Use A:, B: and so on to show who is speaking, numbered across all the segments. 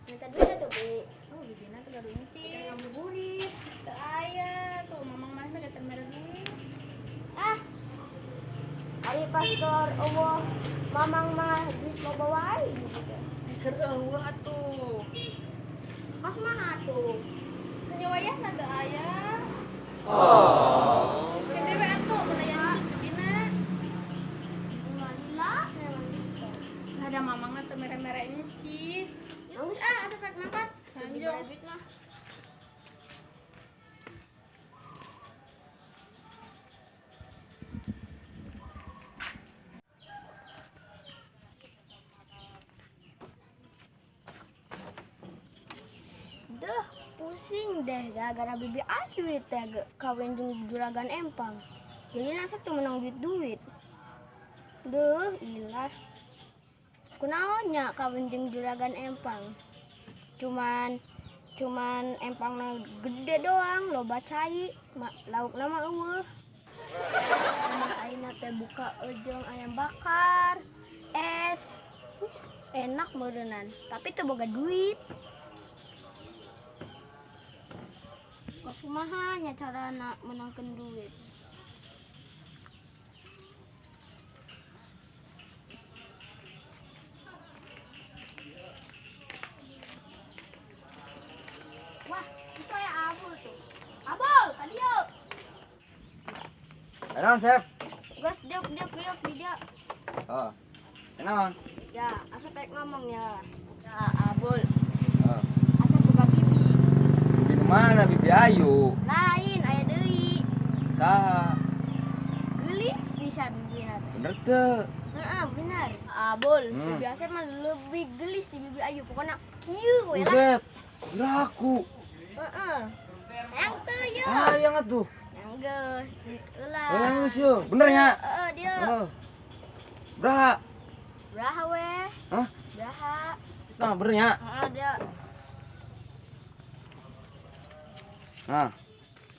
A: Minta duit atuh, Bi.
B: Oh, bibina teh gaduh encing.
A: Ngabuburit.
B: Teu aya tuh mamang manehna geus mere duit.
A: Ah. Ari pastor eueuh mamang mah duit loba wae gitu.
B: Keur eueuh atuh.
A: Kos mah atuh.
B: Nya wayahna teu aya. Oh. Gede we atuh mun aya encis bibina.
A: Lila memang gitu.
B: Ada mamangna teu mere-mere encis.
A: Bagus ah, asa pek makan.
B: Lanjut.
A: Duit mah. Duh, pusing deh gara-gara bibi Ayu teh kawin jeung juragan empang. Jadi nasib tuh menang duit-duit. Duh, ilah. Kunaon nya kawin jeung juragan empang. Cuman empangna gede doang, loba cai, laukna mah eueuh. Emang ayeuna teh buka jeung ayam bakar, es. Enak meureunnan, tapi teu boga duit. Kos kumaha nya carana meunangkeun duit? Wah, itu aya Abul tuh. Abul, ka dieu.
C: Naon, Sep?
A: Geus diuk diuk diuk di dieu.
C: Oh. Naon?
A: Ya, asa rek ngomong ya. Ya, Abul.
C: Oh.
A: Asa boga bibi.
C: Bibi mana bibi Ayu?
A: Lain, aya deui.
C: Saha?
A: Geulis pisan bibina teh.
C: Bener teu?
A: Heeh, bener. Abul, bibi Asep mah lebih geulis di bibi Ayu. Pokona kieu we lah.
C: Buset. Geraku.
A: Heeh. Hayang teu ye.
C: Hayang atuh.
A: Hayang geus, duit heula.
C: Hayang geus ye. Bener nya?
A: Heeh, dieu.
C: Heeh. Beraha?
A: Beraha weh.
C: Hah?
A: Beraha.
C: Nah, bener nya?
A: Heeh, dieu.
C: Nah.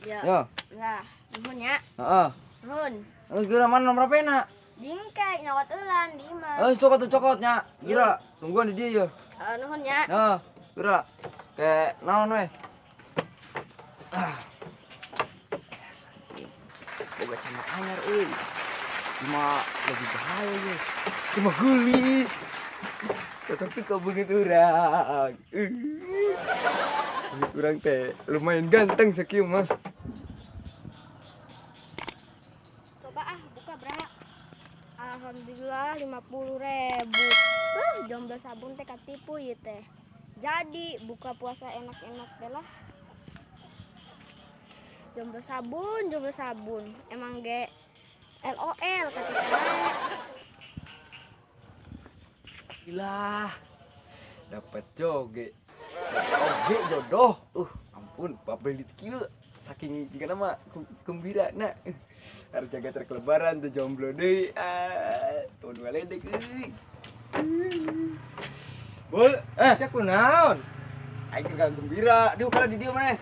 A: Ya.
C: Yo.
A: Lah, nuhun nya.
C: Heeh.
A: Nuhun.
C: Geura mana nomor HP na?
A: Dingkek nyawat eulan di imah.
C: Eh, cokot tuh cokot nya. Geura, tungguan di dieu ye.
A: Heeh, nuhun nya.
C: Heeh, geura. Kayak naon weh. Ah. Boga cana anyar euy. Cuma lebih bahaya ye. Cuma geulis. Cocok tuh kau begitu urang. Urang teh lumayan ganteng sakieu mah.
A: Coba ah buka bra. Alhamdulillah 50.000. Jomblo sabun teh katipu ieu teh. Jadi buka puasa enak-enak deh lah. Jomblo sabun. Emang ge LOL kata saya.
C: Gila. Dapat joge. Oge jodoh. Ampun, pabelit kieu. Saking jigana mah gembira na. Harus jaga terkelebaran tuh jomblo deui. Ah, teu ngaledek euy. Bul,
D: sia kunaon?
C: Aing keur gembira, dieu kana di dieu maneh.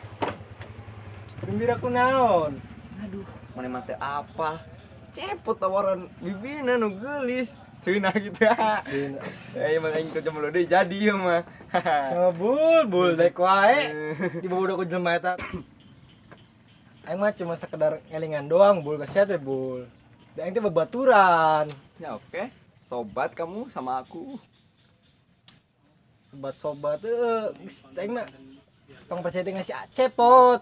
D: Gembira kunaon?
C: Aduh, maneh mah teu apa? Cepot tawaran bibina nu geulis. Ceunah gitu.
D: Ceunah.
C: Emang aing teu jomblo deui jadi ieu mah.
D: Sama bul daek wae. Dibawa ku jelema eta. Aing mah cuma sekedar ngelingan doang, bul, ka sia teh, bul. Da aing teh babaturan.
C: Ya oke, sobat kamu sama aku.
D: Sobat-sobat geus aing mah tong percaya teh ngasih cepot.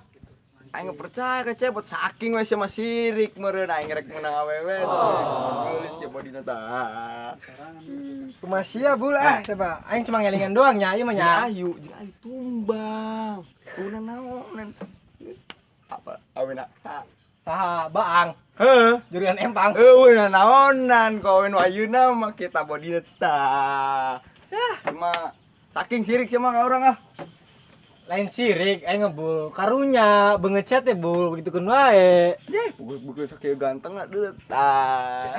C: Aing percaya ka cepot saking we sia sirik meureun aing rek meunang awewe. Geulis ge bodina tah.
D: Kumaha sia bul ah, coba aing cuma ngelingan doang nya ieu mah nya.
C: Jeung Ayu tumbang. Kuna naon? Apa awena
D: saha baang?
C: Heuh,
D: jurian empang.
C: Heueuh naonan kawin ayeuna mah kita bodina tah. Yah, cuma saking sirik sama ka urang ah.
D: Lain sirik aing ngebul karunya beungeut sia teh bul begitukeun wae.
C: Yeh, buku sakieu ganteng lah deut tah.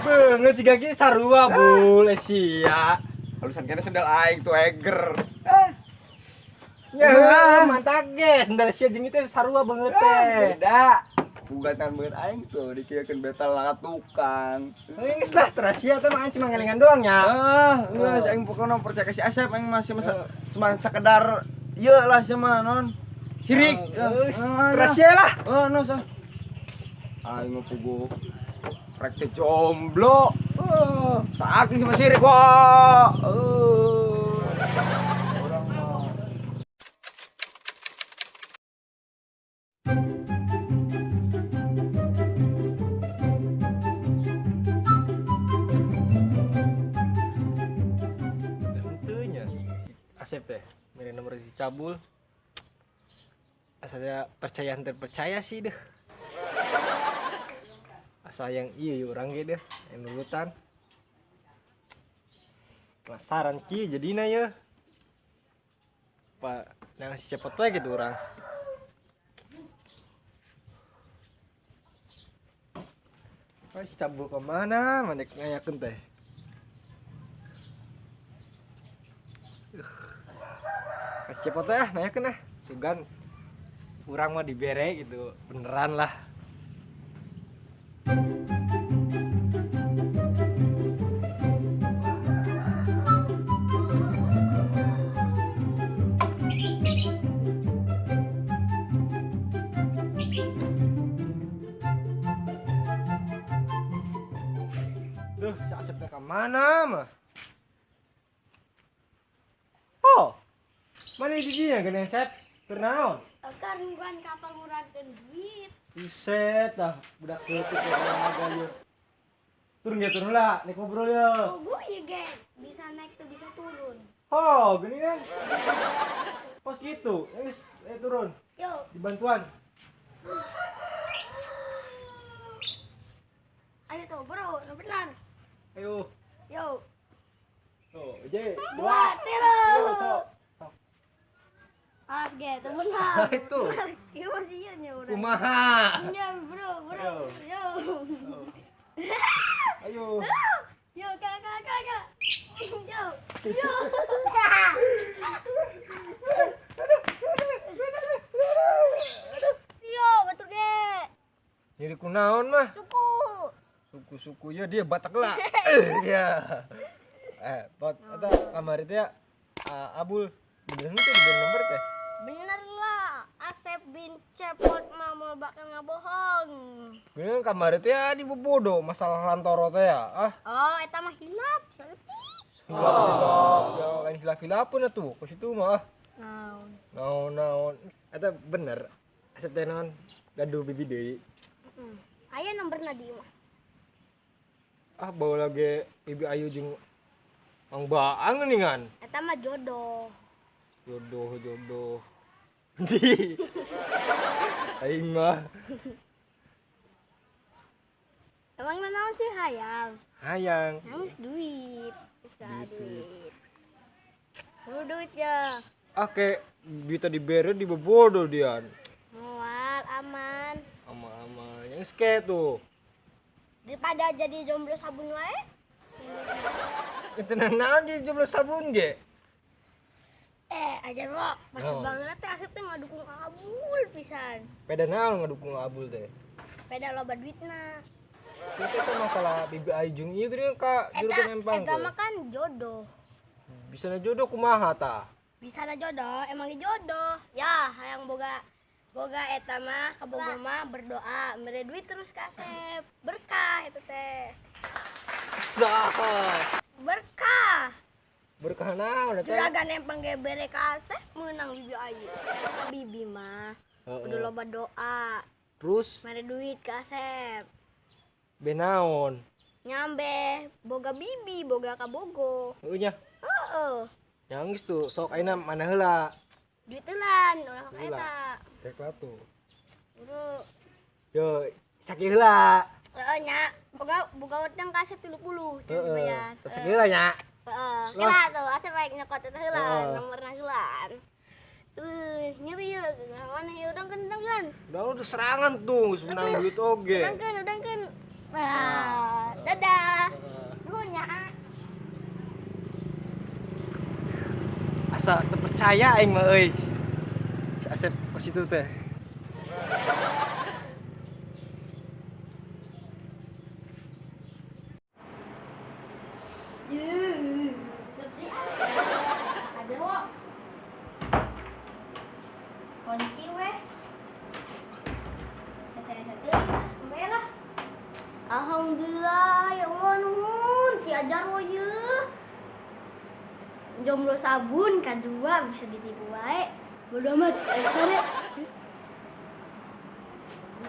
D: Beungeut jiga kieu sarua bul sia.
C: Halusan kene sendal aing tuh eger.
D: Ya, mantap ge sendal sia jeung ieu teh sarua beungeut teh.
C: Beda. Pugatan beungeut aing tuh dikieukeun betal ka tukang.
D: Geus lah terasia teh mah aing cuma ngelingan doang nya.
C: Ah, geus aing pokona percaya ka si Asep aing masih cuma sekedar ieu lah sia mah non. Sirik.
D: Geus terasia lah.
C: Oh, no so. Aing mah puguh rek teh jomblo. Oh, saking sama sirik wah. Orang mah.
D: Tentunya Asep teh mere nomor si Cabul. Asalnya percaya terpercaya sih deh. Asa yang iya orang ge deh yang nurutan. Penasaran ki jadina ya. Pak nang si cepot we gitu orang. Pak si Cabul kemana? Mandek ngayakeun teh. Kasih cepot teh nanyakeun ah. Sugan urang mah dibere gitu, beneran lah. Duh, si Asep teh kemana mah? Oh, mana di dinya geuning Sep? Keur naon?
A: Keur nungguan kapal ngurangkeun duit.
D: Buset dah, budak leutik olahraga ieu. Turun ya turun lah, nek ngobrol ya.
A: Oh, gue ya ge, bisa naik tuh bisa turun.
D: Oh, gini kan. Pos gitu, geus turun.
A: Yo,
D: dibantuan.
A: Ayo tuh, bro, benar.
D: Ayo.
A: Yo.
D: Tuh, je,
A: 2, 3. Ah, ge, benar.
D: Itu.
A: Ieu masih ieu nya urang.
D: Kumaha?
A: Nya, bro, bro. Yo.
D: Ayo.
A: Yo, kala kala kala. Yo. Yo. Yo, batur ge.
D: Nyeri kunaon mah?
A: Suku.
D: Suku-suku ya dia batak lah. Iya. Pot eta kamari teh Abul bener teh di nomor teh.
A: Bener lah, Asep bin Cepot mah mau bakal ngabohong.
D: Bener kamari teh ya dibobodo masalah lantoro teh ya. Ah.
A: Oh, eta mah hilap saeutik.
D: Hilap. Ya lain hilap-hilapeun atuh, ku situ mah.
A: Naon?
D: Naon naon. Eta bener. Asep teh naon? Gaduh bibi deui.
A: Heeh. Aya nomorna di imah.
D: Ah, bawa lagi Bibi Ayu jeung Mang Baang geuningan.
A: Eta mah jodoh.
D: Jodoh jodoh. Di. Aing mah.
A: Emang naon sih hayang?
D: Hayang.
A: Nangis duit. Bisa duit. Lu duit ya.
D: Ah, kayak bisa dibere dibobodo dian.
A: Moal aman.
D: Aman-aman. Yang ske tuh.
A: Daripada jadi jomblo sabun wae.
D: Itu naon jadi jomblo sabun ge?
A: Ajar lo, masih banget teh Asep teh ngadukung Abul pisan.
D: Peda naon ngadukung Abul teh?
A: Peda loba duitna.
D: Itu teh masalah Bibi Ayu jeung ieu geuning ka jurgen empang.
A: Eta mah kan jodoh.
D: Bisa na jodoh kumaha tah?
A: Bisa na jodoh, emang jodoh. Ya, hayang boga boga eta mah kabogo mah berdoa, mere duit terus ka Asep. Berkah eta teh.
D: Sah.
A: Berkah.
D: Berkah naon eta?
A: Juragan empang ge bere ka Asep meunang Bibi Ayu. Bibi mah kudu loba doa.
D: Terus
A: mere duit ka Asep.
D: Benaon?
A: Nyambe boga bibi, boga kabogo.
D: Heueuh nya.
A: Heeh.
D: Nyangis tuh, sok ayeuna mana heula?
A: Duit heulan ulah ka eta.
D: Rek lah tuh.
A: Bro.
D: Yo, sakit heula.
A: Heeh nya, boga boga utang ka Asep 30
D: dibayar. Sakit heula nya.
A: Heeh, kira tuh Asep baik nyokot eta heula, nomorna heulaan. Nyeri ya, mana ya udangkeun udangkeun.
D: Udah serangan tuh, geus menang duit oge.
A: Udangkeun udangkeun. Wah, dadah. Nuhun nya.
D: Asa terpercaya aing mah euy. Si Asep ke situ teh.
A: Alhamdulillah ya Allah nuhun ti ajar wo yeuh. Jomblo sabun kadua bisa ditipu wae. Bodo amat ayo sore.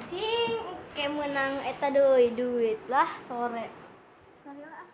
A: Sing ke menang eta deui duit lah sore. Sore lah.